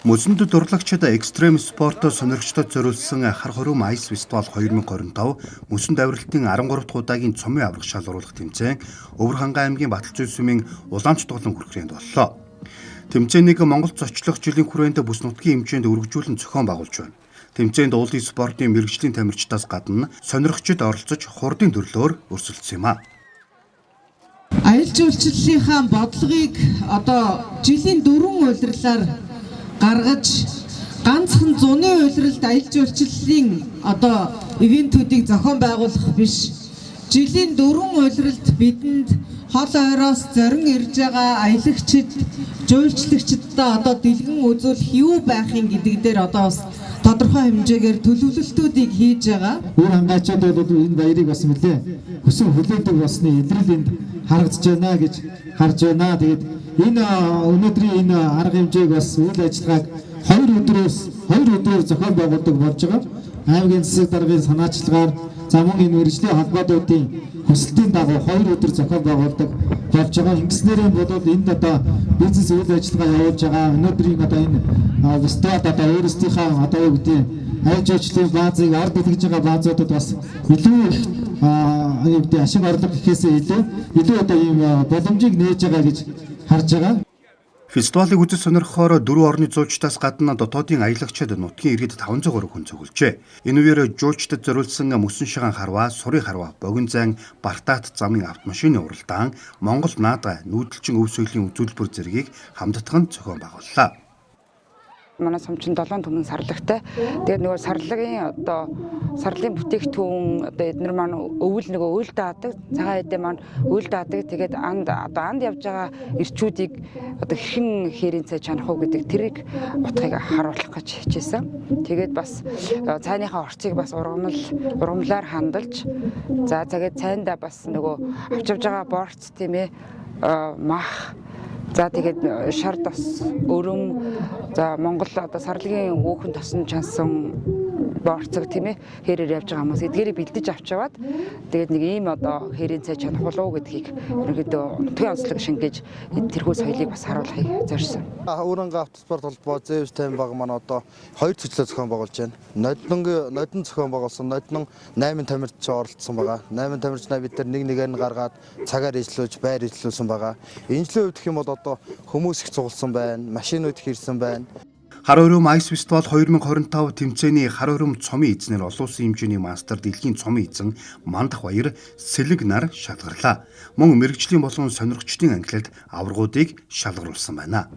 Мөсөнд дурлагчид экстрем спорт сонирхчдод зориулсан Хар хурим Ice Festival 2025 мөсөнд авиралтын 13 дахь удаагийн цомын аварга шалгаруулах тэмцээн Өвөр Хангай аймгийн Баталзүй сүмийн Улаанч дуглан хүрхрээнд боллоо. Тэмцээнийг Монгол зочлох жилийн хүрээнд бүс нутгийн хэмжээнд өргөжүүлэн зохион байгуулж байна. Тэмцээнд уулын спортын мэргэжлийн тамирчдаас гадна сонирхчид оролцож хурдын төрлөөр өрсөлдсөн юм а. Аялал жуулчлалынхаа бодлогыг одоо жилийн дөрвөн улирлаар гаргаж, ганцхан зуны улиралд аялал жуулчлалын одоо event үүдийг зохион байгуулах биш. Жилийн дөрвөн улиралд бидэнд хол ойроос зорин ирж байгаа аялагчид, жуулчлагчдаа одоо дэлгэн үзүүлэх юу байх юм гэдэг дээр одоо бас тодорхой хэмжээгээр төлөвлөлтүүдийг хийж байгаа. Өвөр хангаачууд бол энэ баярыг бас нэлээ хүсэн хүлээдэг болсны илрэл энд харагдаж байна гэж харж байна. Тэгээд энэ өнөөдрийн энэ арга хэмжээг бас үйл ажиллагааг 2 өдрөөс 2 өдрөөр зохион байгуулдаг болж байгаа. Аймгийн засаг даргын санаачлагаар, за мөн энэ мэргэжлийн холбоодуудын хүсэлтийн дагуу 2 өдөр зохион байгуулдаг болж байгаа. Ингэснээрээ бол энд одоо бизнес үйл ажиллагаа явуулж байгаа өнөөдрийн одоо энэ фестивалд одоо өөрсдийнхээ одоо юу гэдэг аялал жуулчлалын баазыг ард дэлгэж байгаа баазуудад бас илүү их юу гэдэг ашиг орлого гэхээсээ илүү одоо ийм боломжийг нээж байгаа гэж харж байгаа. Фестивалыг үзэж сонирхохоор дөрвөн орны зуучдаас гадна дотоодын аялагчид, нутгийн иргэд 500 гаруй хүн цуглажээ. Энэ үеэр жуулчдад зориулсан мөсөн шагаан харваа, сурын харваа, богино зайн, бартаат замын автомашины уралдаан, Монгол наадгай, нүүдэлчин өв соёлын үзүүлбэр зэргийг хамтдхан зохион байгууллаа. Манай сум чинь 7 түмэн сарлагтай. Тэгээд нөгөө сарлагын одоо сарлын бүтээгдэхүүн, одоо эднэр маань өвөл нөгөө үйл даадаг, цагаан эдээ маань үйл даадаг. Тэгээд анд одоо анд явж байгаа эрчүүдийг одоо хэрхэн хээрийн цай чанах уу гэдэг тэрийг утгыг харуулах гэж хичээсэн. Тэгээд бас цайныхаа орцыг бас ургамлаар хандалж, за тэгээд цайндаа бас нөгөө авч явж байгаа борц, тийм ээ, мах. За, тэгээд шар тос, өрөм, за, Монгол одоо сарлагын өөхөн тосон чансан борцог, тийм ээ, хэрээр явж байгаа хүмүүс эдгээрийг бэлдэж авч яваад, тэгээд нэг ийм одоо хэрийн цай чанах болов гэдгийг ерөнхийдөө нутгийн онцлог шингээж тэрхүү соёлыг бас харуулахыг зорьсон. Өвөр автоспорт холбоо Зевс 50 баг маань одоо хоёр цэцлээ зохион байгуулж байна. Ноднон зохион байгуулсан. Ноднон 8 тамирч оролцсон байгаа. 8 тамирчнаа бид нар нэг нэгээр нь гаргаад цагаар ажиллуулж, байр ажиллуулсан байгаа. Энэ жилийн хувьд гэх юм бол одоо хүмүүс их цугласан байна. Машинууд их ирсэн байна. Хар хурим Ice Festival 2025 тэмцээний хар хурим цомын эзнэр олон улсын хэмжээний мастер, дэлхийн цомын эзэн Мандах Баяр сэлэг нар шалгарлаа. Мөн мэргэжлийн болон сонирхчдын ангилалд аваргуудыг шалгаруулсан байна.